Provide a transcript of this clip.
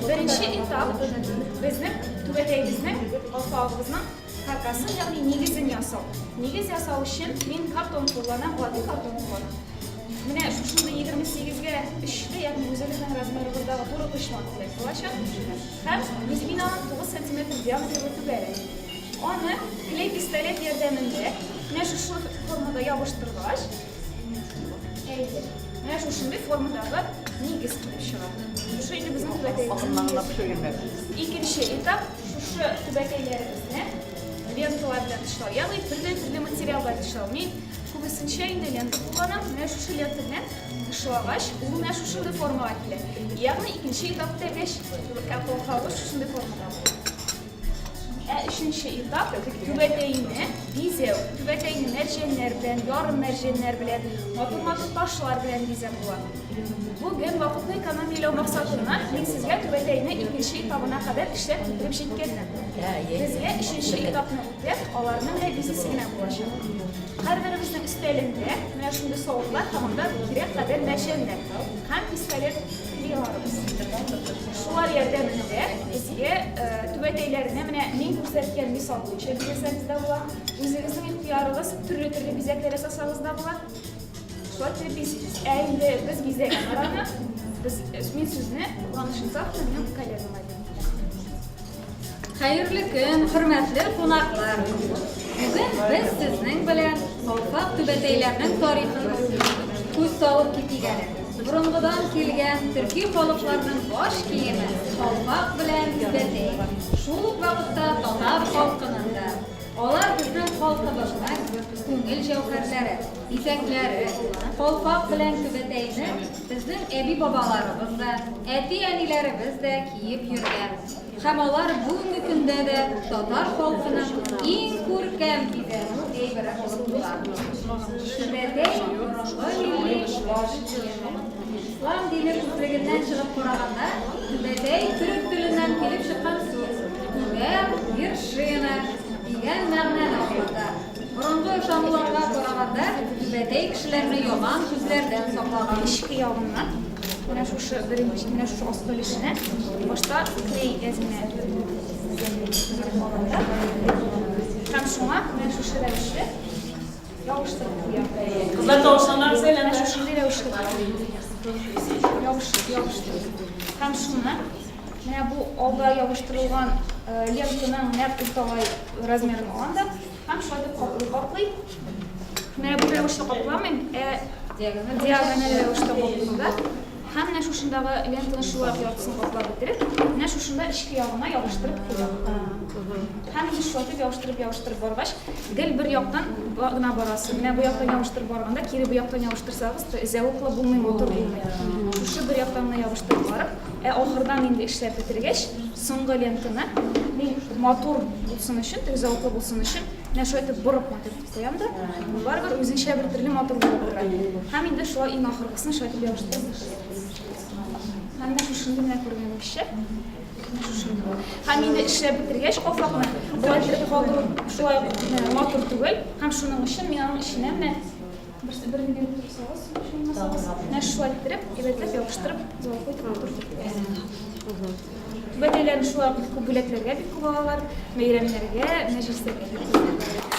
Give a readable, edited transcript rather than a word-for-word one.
Беренче этап безнең түбәтәебезнең, алфавыбызның каркасын, ягъни нигезен ясау. Нигез ясау өчен мин картон кулланам, гади картон кулланам. Менә шушындый 28-гә 3-ле, ягъни үзегезнең размерыгыздагы туры почмак кирәк булачак. Һәм мин аның 9 сантиметр диаметрлы түгәрәк. Аны клей пистолет ярдәмендә менә шушы формада ябыштыргач, әйе, менә шушындый формадагы нигез килеп чыга. Шушы инде безнең түбәтәебезнең нигезе. Икенче этап шушы түбәтәйләребезне ленталар белән тышлау, ягъни төрле-төрле материал белән тышлау. Мин күбесенчә инде лента кулланам. Менә шушы лента белән тышлагач, ул менә шушындый формага килә. Ягъни икенче этап үтәгәч, калфагы шушындый формада була. Ә өченче этап түбәтәйне бизәү. Түбәтәйне мәрҗәннәр белән, ярым мәрҗәннәр белән, матур-матур ташлар белән бизәп була. Бүген вакытны экономияләү максатыннан мин сезгә түбәтәйне икенче этабына кадәр эшләп китереп җиткердем. Безгә өченче этапны үтәп, аларны менә бизисе генә булачак. Һәрберебезнең өстәлендә менә шундый савытлар һәм анда кирәк кадәр мәрҗәннәр һәм пистолет клейларыбыз. Шулар ярдәмендә безгә түбәтәйләрне менә мин күрсәткән мисал буенча бизәсәгез дә була. Үзегезнең ихтыярыгыз, төрле-төрле бизәкләр ясасагыз да була. Шулай итеп бизибез. Ә инде без бизәгән араны, без мин сүзне Куаныш Инсафовна минем коллегама бирәм. Хәерле көн, хөрмәтле кунаклар! Бүген без сезнең белән калфак түбәтәйләрнең тарихын күз салып китик әле. Борынгыдан килгән төрки халыкларның баш киеме калфак белән түбәтәй. Шул ук вакытта татар халкының да. Алар безнең халкыбызның күңел җәүһәрләре, бизәкләре. Калфак белән түбәтәйне безнең әби-бабаларыбыз да, әти-әниләребез дә киеп йөргән. Һәм алар бүгенге көндә дә татар халкының иң күркәм бизәнү әйбере булып тора. Түбәтәй, борынгы милли баш киеме. Ислам дине күзлегеннән чыгып караганда, түбәтәй төрек теленнән килеп чыккан сүз, түбә, вершина, дигән мәгънәне аңлата. Борынгы ышануларга караганда, түбәтәй кешеләрне яман күзләрдән саклаган. Эчке ягыннан менә шушы беренче, менә шушы аскы өлешенә башта клей әзенә биреп алам да. Һәм шуңа менә шушы рәвешле ябыштырып куям. Кызлар тавышланагыз әле. Менә шушындый рәвешле ябыштырып, ябыштырып. Һәм шуны менә бу алда ябыштырылган лентаның нәкъ урталай размерын алам да Һәм шулай итеп каплый каплый. Менә бу рәвештә капламыйм, ә диагональ рәвештә каплыйм да. Һәм менә шушындагы лентаны шулай ук яртысын каплап бетереп, менә шушында эчке ягына ябыштырып куям. Һәм инде шулай итеп ябыштырып ябыштырып баргач, гел бер яктан гына барасы. Менә бу яктан ябыштырып барганда, кире бу яктан ябыштырсагыз, зәвыклы булмый, матур булмый. Шушы бер яктан гына ябыштырып барып, ә ахырдан инде эшләп бетергәч, Соңгы лентаны мин матур булсын өчен, теге зәвыклы булсын өчен, менә шулай итеп борып матур итеп куям да, барыбер үзенчә бер төрле матур булып тора. Һәм инде шулай иң ахыргысын шулай итеп ябыштырып Һәм менә шушындый менә күргәнегезчә, менә шушындый. Һәм инде эшләп бетергәч калфакны, болай итеп калдыру шулай ук матур түгел. Һәм шуның өчен мин аның эченә менә Берсе берне биреп торсагыз, шулмасагыз, менә шулай иттереп, әйбәтләп ябыштырып, золотой итеп матур итеп куясың. Түбәтәйләрне шулай ук бик күп бүләкләргә бик күп алалар, бәйрәмнәргә, мәҗлесләргә бик күп.